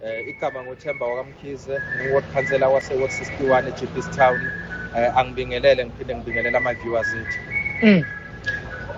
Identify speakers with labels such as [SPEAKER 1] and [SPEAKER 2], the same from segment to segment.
[SPEAKER 1] Igama nguThemba wakaMkhize, ngu-ward councillor wase-Ward 61 eJeppestown. Angibingelele, ngiphinde ngibingelele ama-viewers ethu.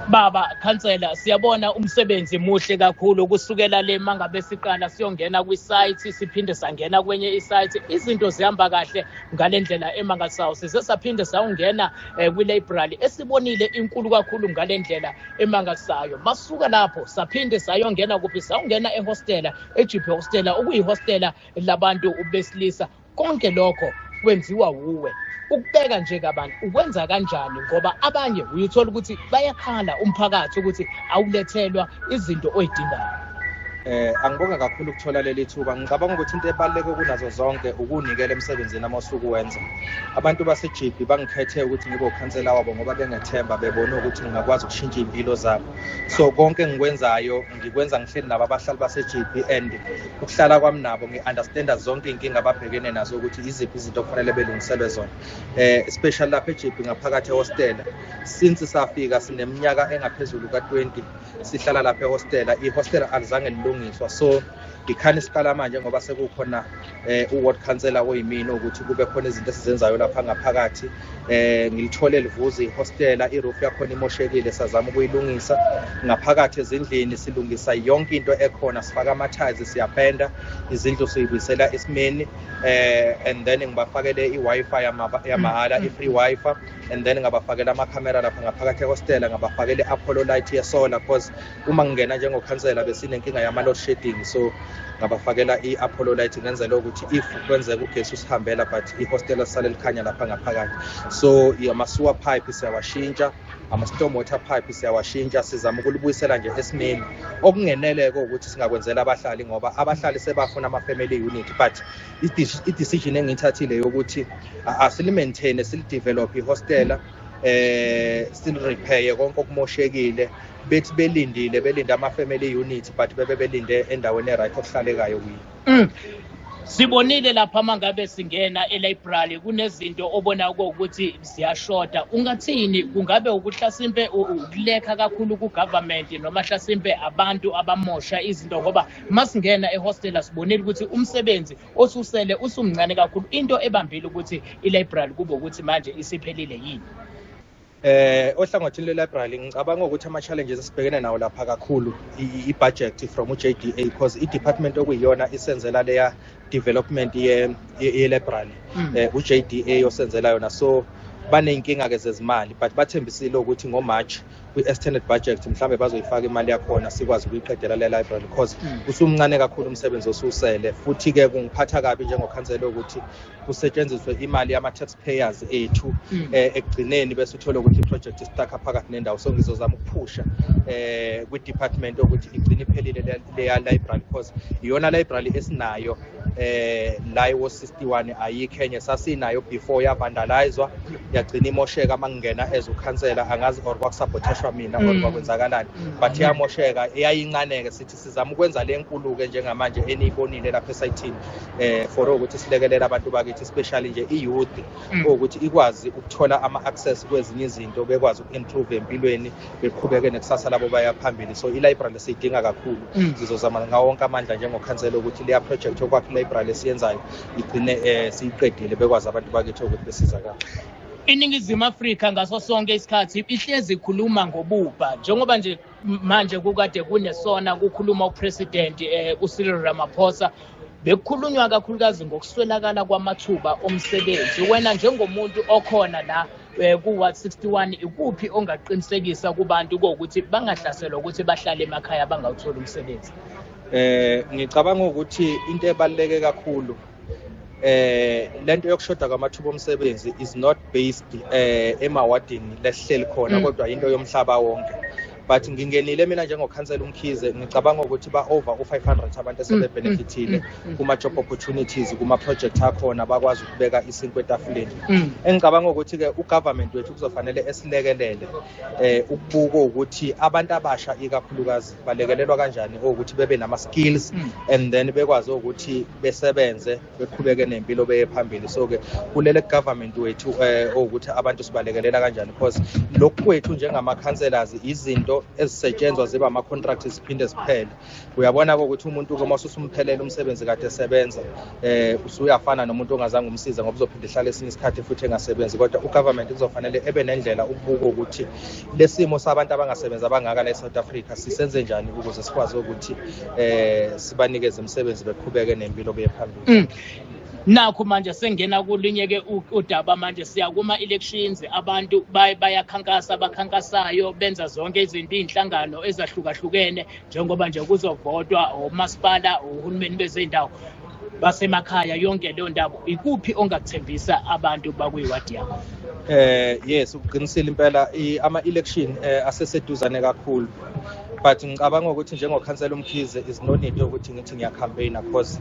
[SPEAKER 2] Baba khansela, siyabona umsebenzi muhle kakhulu kusukela le mangabe siqala siyongena kwi-site, siphinde sangena kwenye i-site, izinto zihamba kahle ngale ndlela emangalisayo. Size saphinde sayongena kwi-library esibonile inkulu kakhulu ngale ndlela emangalisayo. Masuka lapho saphinde sayongena kuphi? Sayongena ehostela, eJeppe hostela, okuyihostela labantu besilisa. Konke lokho kwenziwa wuwe. Ukubeka nje kabantu ukwenza kanjani, ngoba abanye uyuthola ukuthi bayakhala umphakathi ukuthi awulethelwa izinto oyidingayo?
[SPEAKER 1] Angibonge kakhulu ukuthola leli thuba. Ngicabanga ukuthi into ebaluleke kunazo zonke ukunikela emsebenzini amasuku wenza. Abantu baseJeppe bangikhethe ukuthi ngibe ukhansela wabo ngoba bengethemba, bebona ukuthi ngingakwazi ukushintsha impilo zabo. So konke engikwenzayo ngikwenza ngihleli nabo abahlali baseJeppe, and ukuhlala kwami nabo ngi-understanda zonke iy'nkinga ababhekene nazo, ukuthi iziphi izinto okufanele belungiselwe zona. Especially lapha eJeppe ngaphakathi ehostela. Since safika sineminyaka engaphezulu ka-20 sihlala lapha ehostela, ihostela alizange lilungiswa. So ngikhani siqala manje ngoba sekukhona u-ward councillor oyimina ukuthi kube khona izinto esizenzayo lapha ngaphakathi. Ngilithole livuza ihostela, i-roof yakhona imoshekile, sazama ukuyilungisa. Ngaphakathi ezindlini silungisa yonke into ekhona, sifaka ama-tiles, siyapenda izindlu, siyibuyisela esimeni. And then ngibafakele i-Wi-Fi yamahhala, i-free Wi-Fi, and then ngabafakela amakhamera lapha ngaphakathi ehostela, ngabafakela i-Apollo light ye-solar, cause uma ngingena njengokhansela besinenkinga yama-load shedding, so ngabafakela i-Apollo light ngenzela ukuthi if kwenzeka ugesi usihambela, but ihostela sisale likhanya lapha ngaphakathi. So ama-sewer pipe siyawashintsha, ama-storm water pipe siyawashintsha, sizama ukulibuyisela nje esimeni okungeneleke ukuthi singakwenzela abahlali, ngoba abahlali sebafuna ama-family unit. But i-decision engiyithathile yokuthi asili-maintain, sili-develop ihostela, sili-repair konke okumoshekile, bethi belindile, belinde ama-family unit, but bebe belinde endaweni e-right okuhlalekayo kuyo.
[SPEAKER 2] Sibonile lapha mangabe singena e-library kunezinto obona ukuthi ziyashoda. Ungathini, kungabe ukuhlasimpe ukulekha kakhulu ku-government noma hlasimpe abantu abamosha izinto? Ngoba masingena ehostela sibonile ukuthi umsebenzi osusele usumncane kakhulu. Into ebambile ukuthi i-library kube ukuthi manje isiphelile yini?
[SPEAKER 1] Ohlangothini le-library ngicabanga ukuthi ama-challenges esibhekene nawo lapha kakhulu i-budget from u-JDA, because i-department okuyiyona isenzela leya development ye-library, u-JDA osenzela yona, so baney'nkinga-ke zezimali, but bathembisile ukuthi ngo-March kwi-extended budget mhlambe bazoyifaka imali yakhona, sikwazi ukuyiqedela le library, because usumncane kakhulu umsebenzi osusele. Futhi-ke kungiphatha kabi njengokhansela ukuthi kusetshenziswe imali yama-taxpayers ethu, ekugcineni bese uthole ukuthi i-project i-stuck phakathi nendawo. So ngizozama ukuphusha kwi-department ukuthi igcine iphelile leya library, because iyona library esinayo la eWard 61, ayikho enye. Sasinayo before, yavandalizwa, yagcina imosheka mangingena as ukhansela. Angazi or kwakusabothashwa mina or kwakwenzakalani, but yamosheka eyayincane-ke. Sithi sizama ukwenza le nkulu-ke njengamanje eniyibonile lapha esayithini, for ukuthi silekelele abantu bakithi, especially nje i-youth, ukuthi ikwazi ukuthola ama-access kwezinye izinto, bekwazi uku-improve empilweni, beqhubeke nekusasa labo baya phambili. So i-library siyidinga kakhulu. Sizozama ngawo wonke amandla njengokhansela ukuthi leya project yokwakha i-library esiyenzayo igcine siyiqedile, bekwazi abantu bakithi ukuthi besizakale.
[SPEAKER 2] INingizimu Afrika ngaso sonke isikhathi ihlezi ikhuluma ngobubha, njengoba nje manje kukade kunesona kukhuluma uPresident uCyril Ramaphosa, bekukhulunywa kakhulukazi ngokuswelakala kwamathuba omsebenzi. Wena njengomuntu okhona la ku-Ward 61, ikuphi ongaqinisekisa kubantu ukuthi bangahlaselwa ukuthi bahlale emakhaya bangawutholi umsebenzi?
[SPEAKER 1] Ngicabanga ukuthi into ebaluleke kakhulu, lento yokushoda kwamathuba omsebenzi is not based emawadini lesihleli khona, kodwa into yomhlaba wonke. But ngingenile mina njengokhansela uMkhize, ngicabanga ukuthi ba over u-500 abantu esebebenefithile kuma-job opportunities, kuma-project akhona, bakwazi ukubeka isinkwa etafuleni. Engicabanga ukuthi-ke u-government wethu kuzofanele esilekelele ukubuka ukuthi abantu abasha ikakhulukazi balekelelwa kanjani ukuthi bebe nama-skills and then bekwazi ukuthi besebenze, beqhubeke nempilo, beye phambili. So-ke kulele government wethu ukuthi abantu sibalekelela kanjani, because lokhu kwethu njengama-councillors izinto izinto ezisetshenzwa ziba ama-contract ziphinde ziphele. Uyabona ukuthi umuntu uma usumphelela umsebenzi kade esebenza usuyafana nomuntu ongazange umsiza, ngoba uzophinde ehlale esinye isikhathi futhi engasebenzi. Kodwa ugovernment kuzofanele ebe nendlela ukubuka ukuthi lesimo sabantu abangasebenzi abangaka la eSouth Africa sisenze njani ukuze sikwazi ukuthi sibanikeze imisebenzi beqhubeke nempilo beye phambili.
[SPEAKER 2] Nakho manje sengena kulinye ke udaba manje, siya kuma elections, abantu bayakhankasa, abakhankasayo benza zonke izinto, inhlangano ezahlukahlukene, njengoba nje kuzovotwa omasipala, ohulumeni bezindawo basemakhaya, yonke leyo ndaba. Ikuphi ongakuthembisa abantu bakuyiwadi yakho?
[SPEAKER 1] Yes, uqinisile impela, ama election aseseduzane kakhulu, but ngicabanga ukuthi njengokhansela uMkhize is no need ukuthi ngithi ngiyacampaigna, because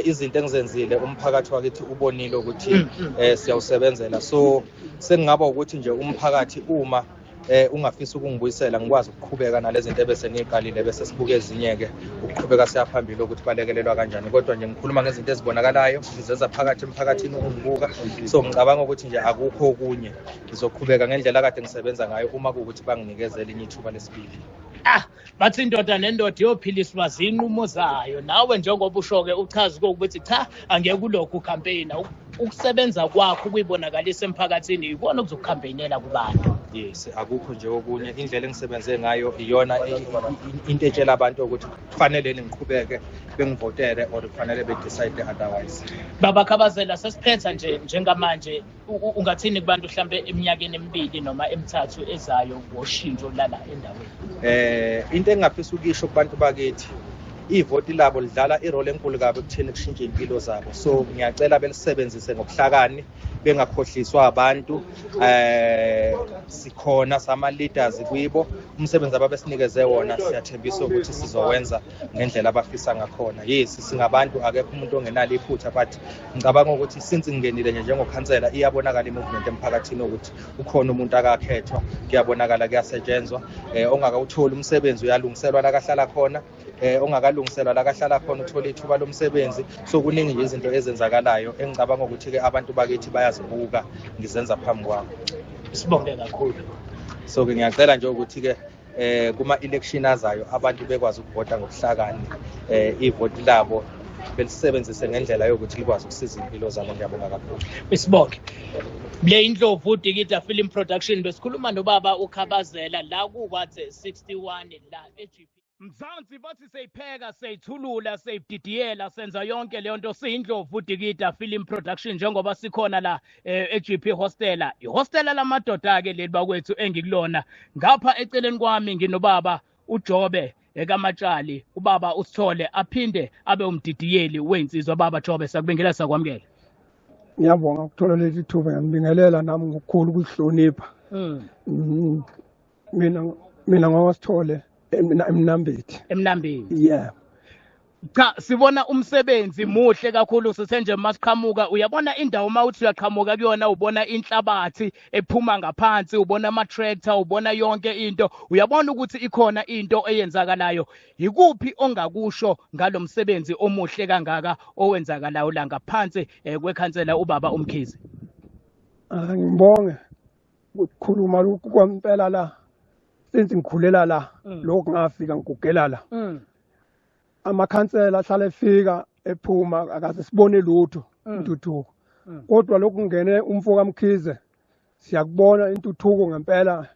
[SPEAKER 1] izinto engizenzile umphakathi wakithi ubonile ukuthi siyawusebenzela. So sengingaba ukuthi nje umphakathi uma ungafisa ukungibuyisela ngikwazi ukuqhubeka nalezi zinto ebese ngiqalile, bese sibuke ezinye-ke ukuqhubeka siyaphambili ukuthi balekelelwa kanjani. Kodwa nje ngikhuluma ngezinto ezibonakalayo ngizenza phakathi emphakathini ungibuka, so ngicabanga ukuthi nje akukho okunye, ngizoqhubeka ngendlela kade ngisebenza ngayo uma kuwukuthi banginikeze elinye ithuba lesibili.
[SPEAKER 2] Bathi indoda nendoda iyophiliswa zinqumo zayo. Nawe njengoba usho-ke uchaza ukuthi cha, angeke ulokhu ucampaigna, ukusebenza kwakho ukuyibonakalisa emphakathini ikona okuzokucampaignela kubantu.
[SPEAKER 1] Yes, akukho nje okunye. Indlela engisebenze ngayo iyona into etshela abantu ukuthi kufanele ngiqhubeke bengivotere or kufanele be-decide otherwise.
[SPEAKER 2] Baba Khabazela, sesiphetha nje njengamanje, ungathini kubantu mhlambe eminyakeni emibili noma emithathu ezayo ngoshintsho lala endaweni?
[SPEAKER 1] Into engingafisa ukuyisho kubantu bakithi, ivoti labo lidlala irole enkulu kabi ekutheni kushintshe impilo zabo. So ngiyacela belisebenzise ngobuhlakani, bengakhohliswa abantu. Sikhona sama leaders kuyibo, umsebenzi ababesinikeze wona siyathembisa ukuthi sizowenza ngendlela abafisa ngakhona. Yes, singabantu, akekho umuntu ongenalo iphutha, but ngicabanga ukuthi since ngingenile nje njengokhansela iyabonakala imovement emphakathini ukuthi ukhona umuntu akakhethwa, kuyabonakala kuyasetshenzwa. Ongakawutholi umsebenzi uyalungiselwa la kahlala khona, ongakalungiselwa la kahlala khona uthola ithuba lomsebenzi. So kuningi nje izinto ezenzakalayo engicabanga ukuthi-ke abantu bakithi bayazibuka, ngizenza phambi kwabo.
[SPEAKER 2] Sibonge kakhulu.
[SPEAKER 1] So-ke ngiyacela nje ukuthi-ke kuma election azayo abantu bekwazi ukuvota ngobuhlakani, ivoti labo belisebenzise ngendlela yokuthi likwazi ukusiza impilo zabo. Ngiyabonga kakhulu.
[SPEAKER 2] Isibonge. Le Indlovu Dikida Film Production, besikhuluma nobaba uKhabazela la ku-Ward 61 la eGP. Mzansi bathi seyipheka, seyithulula, seyididiyela, senza yonke leyo nto. Siyindlovu Dikida Film Production njengoba sikhona la eGP Hostela, ihostela lamadoda-ke leli bakwethu engikulona. Ngapha eceleni kwami nginobaba uJobe ekaMatshali, ubaba uSithole, aphinde abe umdidiyeli weyinsizwa. Baba Jobe, sakubingelela, sakwamukela.
[SPEAKER 3] Ngiyabonga ukuthola leli thuba, ngiyabingelela nami ngokukhulu ukuhlonipha. Mina ngowasithole eMnambithi.
[SPEAKER 2] Emnambithi.
[SPEAKER 3] Yeah.
[SPEAKER 2] Cha, sibona umsebenzi muhle kakhulu. Sithe nje masiqhamuka, uyabona indawo mawuthi uyaqhamuka kuyona, ubona inhlabathi ephuma ngaphansi, ubona ama-tractor, ubona yonke into, uyabona ukuthi ikhona into eyenzakalayo. Yikuphi ongakusho ngalo msebenzi omuhle kangaka owenzakalayo la ngaphansi kwekhansela ubaba uMkhize?
[SPEAKER 3] Ngibonge ukukhuluma lokhu kwempela la, since ngikhulela la, lokhu ngafika ngigugela la. Amakhansela ahlala efika ephuma, akaze sibone lutho intuthuko. Kodwa lokhu ngene umfo kaMkhize, siyakubona intuthuko ngempela.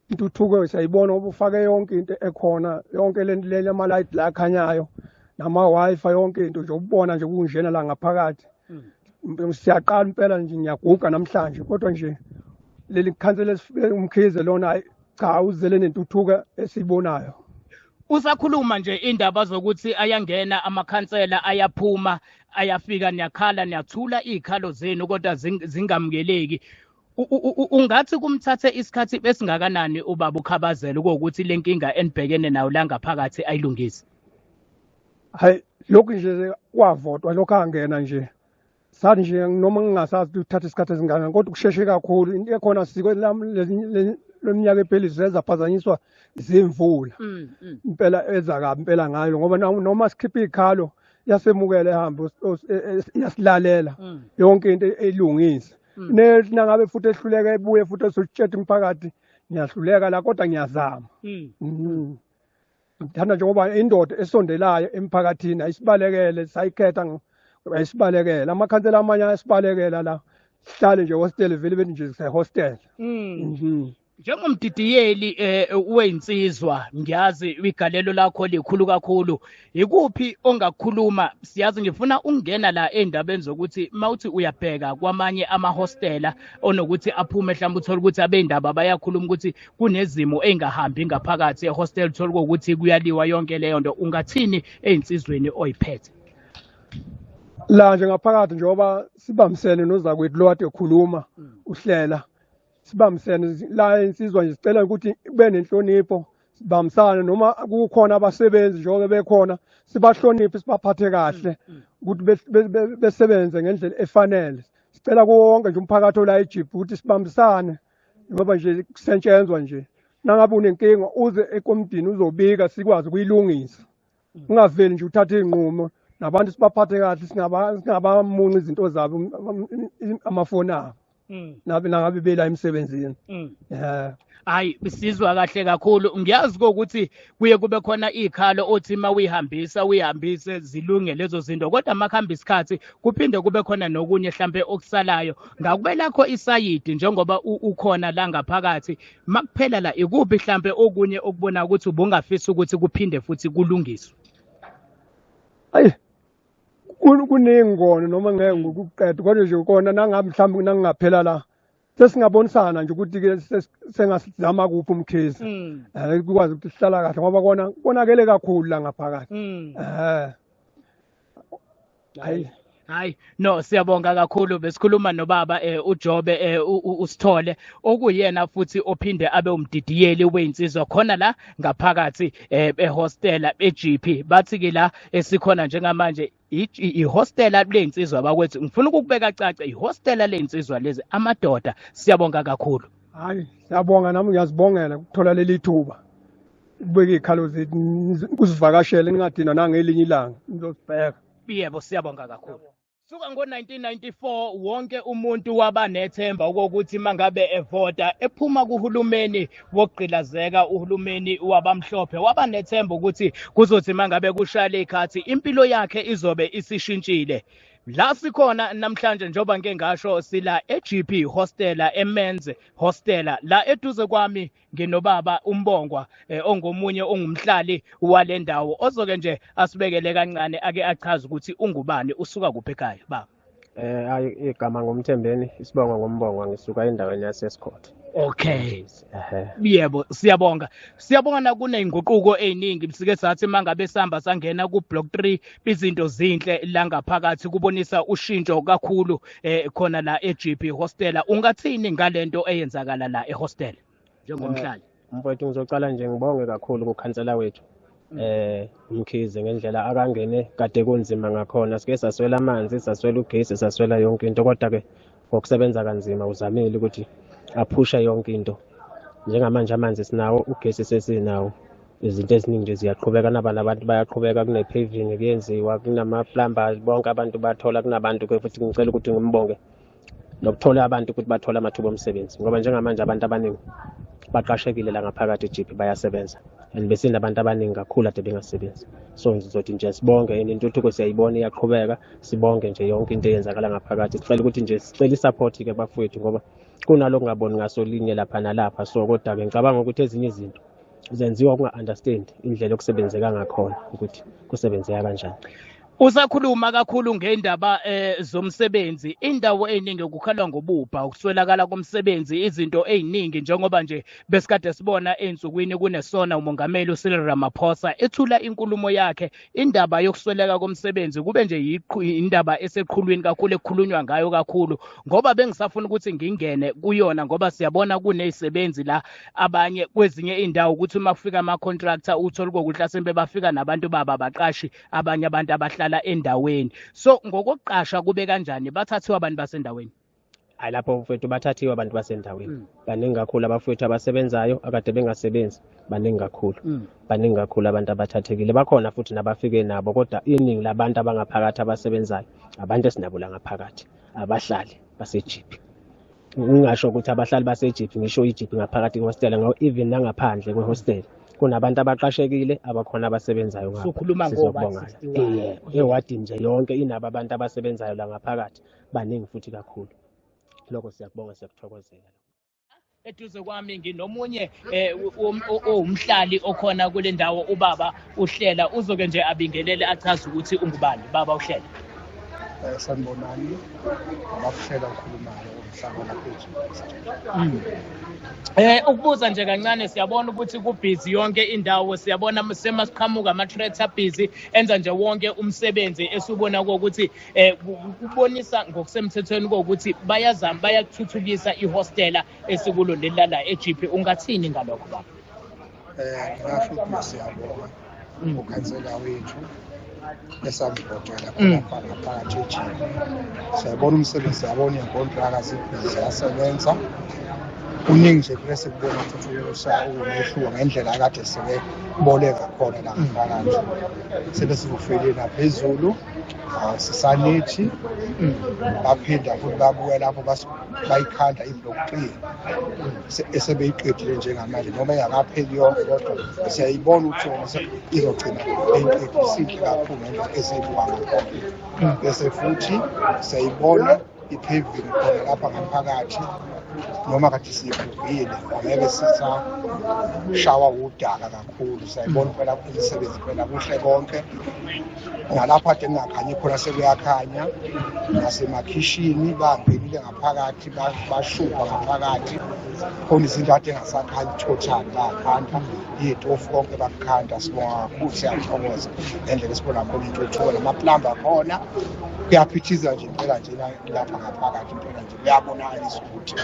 [SPEAKER 3] Intuthuko siyayibona ngoba ufake yonke into ekhona, yonke le ama-light la akhanyayo nama-Wi-Fi, yonke into nje ubona nje kunjena la ngaphakathi. Siyaqala impela nje, ngiyaguga namhlanje, kodwa nje leli khansela uMkhize lona cha, uzele nentuthuko esiyibonayo.
[SPEAKER 2] Usakhuluma nje indaba zokuthi ayangena amakhansela, ayaphuma, ayafika, niyakhala, niyathula iy'khalo zenu kodwa zingamukeleki. Ungathi kumthathe isikhathi esingakanani ubaba uKhabazela ukuthi le nkinga enibhekene nayo la ngaphakathi ayilungise?
[SPEAKER 3] Hayi, lokhu nje kwavotwa, lokhu angena nje sathi nje noma ngingasazi uthatha isikhathi esingakanani, kodwa kusheshe kakhulu. Into ekhona siko leminyaka epheli zezaphazanyiswa zimvula impela, eza kabi impela ngayo, ngoba noma sikhipha ikhalo yasemukela, ehambe iyasilalela yonke into, eyilungise. Nangabe futhi ehluleka ebuye futhi esotshela umphakathi Ngiyahluleka la kodwa ngiyazama. Ngithanda njengoba indoda esondelayo emphakathini ayisibalekele, sayikhetha ayisibalekele. Amakhansela amanye ayasibalekela la. Sihlale nje hostel vele bethi nje sise-hostel.
[SPEAKER 2] Njengomdidiyeli weyinsizwa, ngiyazi igalelo lakho likhulu kakhulu. Ikuphi ongakhuluma? Siyazi ngifuna ukungena la ey'ndabeni zokuthi mawuthi uyabheka kwamanye amahostela onokuthi aphume, mhlawumbe uthole ukuthi abey'ndaba bayakhuluma ukuthi kunezimo ey'ngahambi ngaphakathi ehostel, uthole ukuthi kuyaliwa yonke leyo nto. Ungathini ey'nsizweni oyiphethe?
[SPEAKER 3] La nje ngaphakathi njengoba sibambisene nozakwethu lo kade ekhuluma uhlela, sibambisene la insizwa nje, sicela ukuthi kube nenhlonipho, sibambisane noma kukhona abasebenzi njengoba bekhona, sibahloniphe, sibaphathe kahle ukuthi besebenze ngendlela efanele. Sicela kuwo wonke nje umphakathi ola eJeppe ukuthi sibambisane ngoba nje kusetshenzwa nje. Nangabe unenkinga uze ekomidini uzobika sikwazi ukuyilungisa. Ungaveli nje uthathe iy'nqumo, nabantu sibaphathe kahle, singabamunci izinto zabo, amafoni abo. Nangabe bela emsebenzini.
[SPEAKER 2] Hayi, sizwa kahle kakhulu. Ngiyazi ukuthi kuye kube khona ikhalo othi mawuyihambisa uyihambise zilunge lezo zinto, kodwa makuhamba isikhathi kuphinde kube khona nokunye mhlambe okusalayo. Ngakube lakho isayidi njengoba ukhona la ngaphakathi, makuphela la ikuphi mhlambe okunye okubona ukuthi ubungafisa ukuthi kuphinde futhi kulungiswe?
[SPEAKER 3] Ayi, kuningi kona noma ngeke ngikuqede, kodwa nje kona nangabe mhlawumbe nangingaphela la sesingabonisana nje ukuthi-ke sengasizama kuphi uMkhize, kukwazi ukuthi sihlala kahle ngoba kona konakele kakhulu la ngaphakathi. Hayi.
[SPEAKER 2] Hayi, no, siyabonga kakhulu. Besikhuluma nobaba uJobe uSithole, okuyena futhi ophinde abe umdidiyeli weinsizwa khona la ngaphakathi ehostela eJP. Bathi ke la esikhona njengamanje ihostela leyinsizwa bakwethu. Ngifuna ukukubeka cace, ihostela leyinsizwa lezi amadoda. Siyabonga kakhulu.
[SPEAKER 3] Hayi, siyabonga, nami ngiyazibongela ukuthola leli thuba. Kubeka izikhalo zethu, kuzivakashele ningadinwa nangelinye ilanga nizosibheka.
[SPEAKER 2] Yebo, siyabonga kakhulu. Suka ngo-1994 wonke umuntu waba nethemba ukuthi mangabe evota ephuma kuhulumeni wokugqilazeka, uhulumeni wabamhlophe, waba nethemba ukuthi kuzothi mangabe kushaya ikhathi impilo yakhe izobe isishintshile. La sikhona namhlanje njengoba ngike ngasho, sila e-GP hostela, eMen's hostela. La eduze kwami nginobaba uMbongwa, ongomunye ongumhlali wale ndawo, ozoke nje asibekele kancane ake achaze ukuthi ungubani, usuka kuphi ekhaya baba.
[SPEAKER 4] Hayi, igama ngumthembeni, isibongo nguMbongwa, ngisuka endaweni yaseScott.
[SPEAKER 2] Okay.
[SPEAKER 4] Ehhe.
[SPEAKER 2] Yebo, siyabonga. Siyabona kuneyinguquko eziningi, sike sathi mangabe sihamba sangena ku block 3 izinto zinhle la ngaphakathi, kubonisa ushintsho kakhulu khona la eGP hostela. Ungathini ngalento eyenzakala la ehostel njengomhlali?
[SPEAKER 4] Mfowethu, ngizocala nje ngibonge kakhulu kukhansela wethu uMkhize ngendlela akangene kade kunzima ngakhona. Sike saswela amanzi, saswela ugesi, saswela yonke into, kodwa ke ngokusebenza kanzima uzamile ukuthi aphushe yonke into. Njengamanje amanzi sinawo, ugesi sesinawo, izinto eziningi nje ziyaqhubeka, nabana abantu bayaqhubeka, kune-paving kuyenziwa, kunama-plumbers, bonke abantu bathola, kunabantu ke futhi ngicela ukuthi ngimbonge nokuthola abantu ukuthi bathole amathuba omsebenzi, ngoba njengamanje abantu abaningi baqashekile la ngaphakathi eJP bayasebenza, and besinabantu abaningi kakhulu ade bengasebenzi. So ngizothi nje sibonge, and intuthuko siyayibona iyaqhubeka, sibonge nje yonke into eyenzakala ngaphakathi. Sicela ukuthi nje sicela i-support ke bafowethu, ngoba kunalokhu ngaboni ngasolinye lapha nalapha. So kodwa-ke ngicabanga ukuthi ezinye izinto zenziwa ukunga-understand indlela okusebenzeka ngakhona, ukuthi kusebenzeka kanjani.
[SPEAKER 2] Usakhuluma kakhulu ngendaba zomsebenzi, indawo eziningi kukhalwa ngobubha, ukuswelakala komsebenzi, izinto eziningi njengoba nje besikade sibona einsukwini kunesona umongameli uCyril Ramaphosa ethula inkulumo yakhe, indaba yokusweleka komsebenzi kube nje indaba eseqhulwini kakhulu, ekukhulunywa ngayo kakhulu, ngoba bengisafuna ukuthi ngingene kuyona ngoba siyabona kunezisebenzi la abanye kwezinye indawo ukuthi uma kufika ama-contractor uthole ukuthi mhlasimbe bafika nabantu baba abaqashi abanye abantu abahlala endaweni. So ngokokuqasha kube kanjani, bathathiwa abantu basendaweni?
[SPEAKER 4] Hayi, lapho mfowethu bathathiwe abantu basendaweni. Baningi kakhulu abafowethu abasebenzayo akade bengasebenzi, baningi kakhulu. Baningi kakhulu abantu abathathekile, bakhona futhi nabafike nabo, kodwa iningi labantu abangaphakathi abasebenzayo abantu esinabo la ngaphakathi, abahlali baseJP. Ngingasho ukuthi abahlali baseJeppe, ngisho iJeppe ngaphakathi kwehostela, ngoba even nangaphandle kwehostela kunabantu abaqashekile abakhona abasebenzayo ngapha.
[SPEAKER 2] Ukhuluma
[SPEAKER 4] ngoba ewadini nje yonke inabo abantu abasebenzayo la ngaphakathi, baningi futhi kakhulu. Lokho siyakubonga, siyakuthokozela.
[SPEAKER 2] Eduze kwami nginomunye owumhlali okhona kule ndawo, ubaba uHlela. Uzoke nje abingelele achaze ukuthi ungubani. Baba uHlela.
[SPEAKER 5] Sanibonani, abakuhlela ukhulumayo umhlaba lapha eJeppe.
[SPEAKER 2] Ukubuza nje kancane, siyabona ukuthi kubhizi yonke indawo, siyabona semasiqhamuka ama-tractor busy enza nje wonke umsebenzi esubona ukuthi kubonisa ngokusemthethweni kokuthi bayazama bayathuthukisa ihostela esikulo lelala eJeppe. Ungathini ngalokho baba?
[SPEAKER 5] Ngingasho ukuthi siyabonga ukhansela wethu esamvotela khona ngaphakathi eJeppe. Siyabona umsebenzi, siyabona iy'nkontraka zibhizi ziyasebenza. Kuningi nje kule sikubona ukuthuthukisa umehluko ngendlela akade sebeboleka khona la ngaphakathi. Sebesivufele naphezulu, sisanethi, baphinda futhi babuya lapho bayikhanda i-block 3 esebeyiqedile njengamanje, noma ingakapheli yonke kodwa siyayibona ukuthi yona izogcina beyiqedile. Sinhle kakhulu ngendlela esiyibuka ngakhona. Bese futhi siyayibona i-paving khona lapha ngaphakathi, noma kade siyigubhile angeke sisashawa udaka kakhulu. Siyayibona impela imisebenzi impela kuhle konke. Nalapha kade kungakhanyi khona sekuyakhanya, nasemakhishini bangenile ngaphakathi, bashupha ngaphakathi khona izinto kade engasakhanyi total bakhanda, iy'tofu konke bakukhanda. Sibonga kakhulu, siyathokoza ngendlela esibona khona intuthuko namaplamba akhona kuyaphithiza nje impela nje lapha ngaphakathi impela nje kuyabonakalisa ukuthi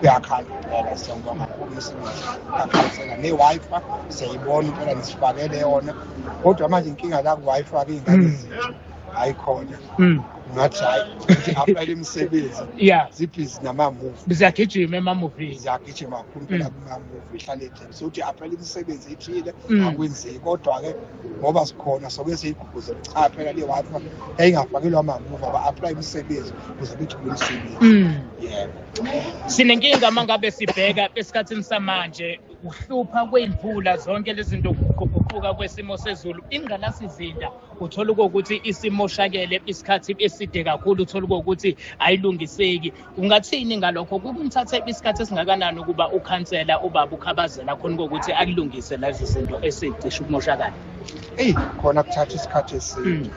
[SPEAKER 5] kuyakhanda impela. Siyabonga kakhulu umsebenzi kakhansela. Ne-Wi-Fi siyayibona impela nisifakele yona, kodwa manje inkinga la ku-Wi-Fi ke iy'ngane zethu ayikhona. Ngathi hayi apela imisebenzi zibhizi namamuvi,
[SPEAKER 2] ziyagijima emamuvini,
[SPEAKER 5] ziyagijima kakhulu impela kumamuvi, ihlale ejele. Sokuthi apela imisebenzi ethile akwenzeki, kodwa-ke ngoba sikhona soke siyigqugquzela. Cha phela le Wi-Fi yayingafakelwa amamuvi, aba-aplaya imisebenzi ukuze bethole imisebenzi. Yebo.
[SPEAKER 2] Sinenkinga mangabe sibheka esikhathini samanje, uhlupha kwey'mvula, zonke lezi zinto, ukuguquka kwesimo sezulu, ingqalasizinda uthola ukuthi isimoshakele isikhathi eside kakhulu, uthola ukuthi ayilungiseki. Ungathini ngalokho? Kumthathe isikhathi esingakanani ukuba ukhansela ubaba uKhabazela khona ukuthi akulungise lezi zinto esicishe ukumoshakala?
[SPEAKER 5] Eyi, khona kuthatha isikhathi eside.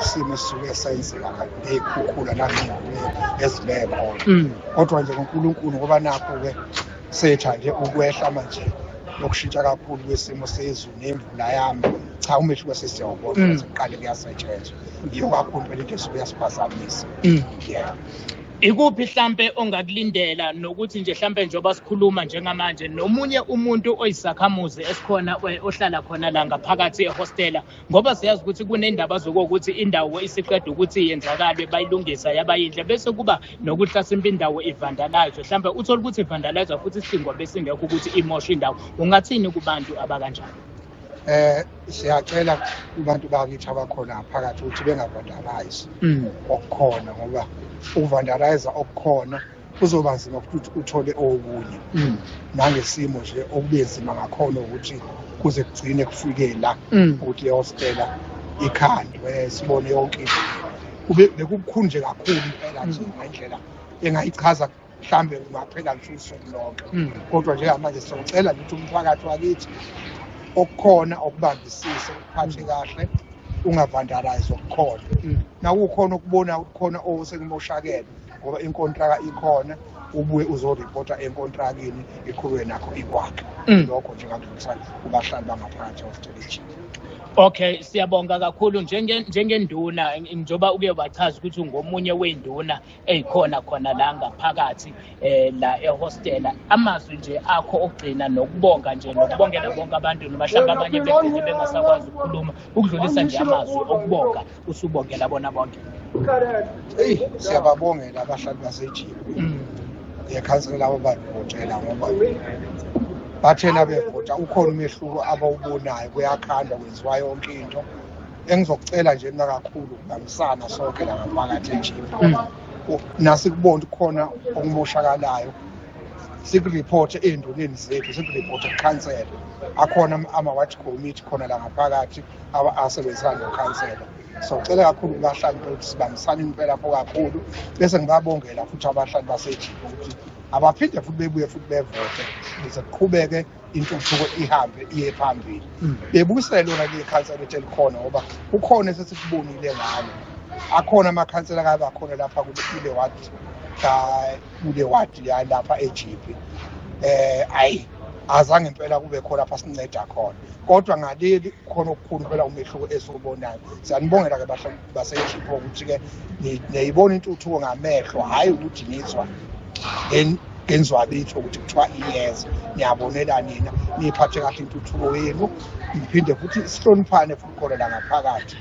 [SPEAKER 5] Isimo esisuke senzeka ngey'khukhula nangey'mvula ezibe khona. Kodwa nje ngoNkulunkulu, ngoba nakho-ke setha nje ukwehla manje lokushintsha kakhulu kwesimo sezulu nemvula yami, cha umehluko sesiyawubona sekuqale kuyasetshenzwa. Iyo kakhulu phela into esuke yasiphazamisa. Yeah.
[SPEAKER 2] Ikuphi hlampe ongakulindela nokuthi nje hlampe njengoba sikhuluma njengamanje nomunye umuntu oyisakhamuzi esikhona ohlala khona la ngaphakathi ehostela, ngoba siyazi ukuthi kunendaba zokuthi indawo isiqeda ukuthi yenzakale bayilungisa yaba yinhle, bese kuba nokuhlasimba indawo ivandalize, hlampe uthola ukuthi ivandalize futhi isidingo besingekho ukuthi imoshe indawo. Ungathini kubantu abakanjalo?
[SPEAKER 5] Siyacela kubantu bakithi abakhona ngaphakathi ukuthi bengavandalize okukhona, ngoba ukuvandalize okukhona kuzoba nzima ukuthi uthole okunye. Nangesimo nje okube nzima ngakhona ukuthi kuze kugcine kufike la ukuthi le hostela ikhandwe sibone yonke into. Kube bekubukhulu nje kakhulu impela nje ngendlela engayichaza mhlambe kungaphela nje usuku lonke. Kodwa njengamanje siyocela ukuthi umphakathi wakithi okukhona okubambisise ukuphathe kahle, ungavandalize okukhona. Nakukhona ukubona ukukhona osekumoshakele, ngoba inkontraka ikhona, ubuye uzoripota enkontrakini iqhubeke nakho ikwakhe. Lokho nje ngakudlulisa kubahlali bangaphakathi ehostela eJeppe.
[SPEAKER 2] Okay, siyabonga kakhulu njengenduna, njengoba uke wachaza ukuthi ungomunye wey'nduna ey'khona khona la ngaphakathi la ehostela. Amazwi nje akho okugcina nokubonga nje, nokubongela bonke abantu, noma mhlawumbe abanye begcine bengasakwazi ukukhuluma, ukudlulisa nje amazwi okubonga usubongela bona bonke.
[SPEAKER 5] Eyi, siyababongela abahlali baseJeppe ngekhansela labo balivotela, ngoba bathena bevota ukhona umehluko abawubonayo, kuyakhandwa kwenziwa yonke into. Engizokucela nje mina kakhulu ukubambisana sonke la ngaphakathi eJeppe. Nasikubona khona okumoshakalayo sikureport ey'nduneni zethu, sikureport kukhansela. Akhona ama-ward committee khona la ngaphakathi asebenzisana nokhansela. So cela kakhulu kubahlali ukuthi sibambisane impela lapho kakhulu, bese ngibabongela futhi abahlali baseJibi ukuthi abaphinde futhi bebuye futhi bevote ukuze kuqhubeke intuthuko ihambe iye phambili. Bebuyisele lona leli khansela lethu elikhona, ngoba kukhona esesikubonile ngalo. Akhona amakhansela akabe akhona lapha kule ward, kule ward lapha eJibi. Ayi azange impela kube khona lapha sinceda khona, kodwa ngaleli khona okukhulu impela umehluko esiwubonayo. Siyanibongela-ke bahlali baseJibi ukuthi-ke niyayibona intuthuko ngamehlo, hhayi ukuthi nizwa ngenzwabitho ukuthi kuthiwa iyeza. Niyabonela nina, niyiphathe kahle intuthuko yenu, niphinde futhi sihloniphane futhi khona la ngaphakathi.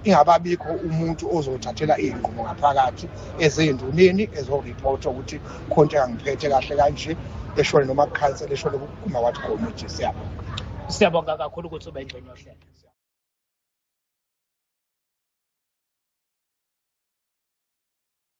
[SPEAKER 5] Ingababikho umuntu ozothathela iy'nqumo ngaphakathi ezey'nduneni ezoripotha ukuthi khonto engangiphethe kahle kanje, eshone noma kukhansela, eshone kuma-ward committee. Siyabonga.
[SPEAKER 2] Siyabonga kakhulu ukuthi ube ingxenye yohlelo.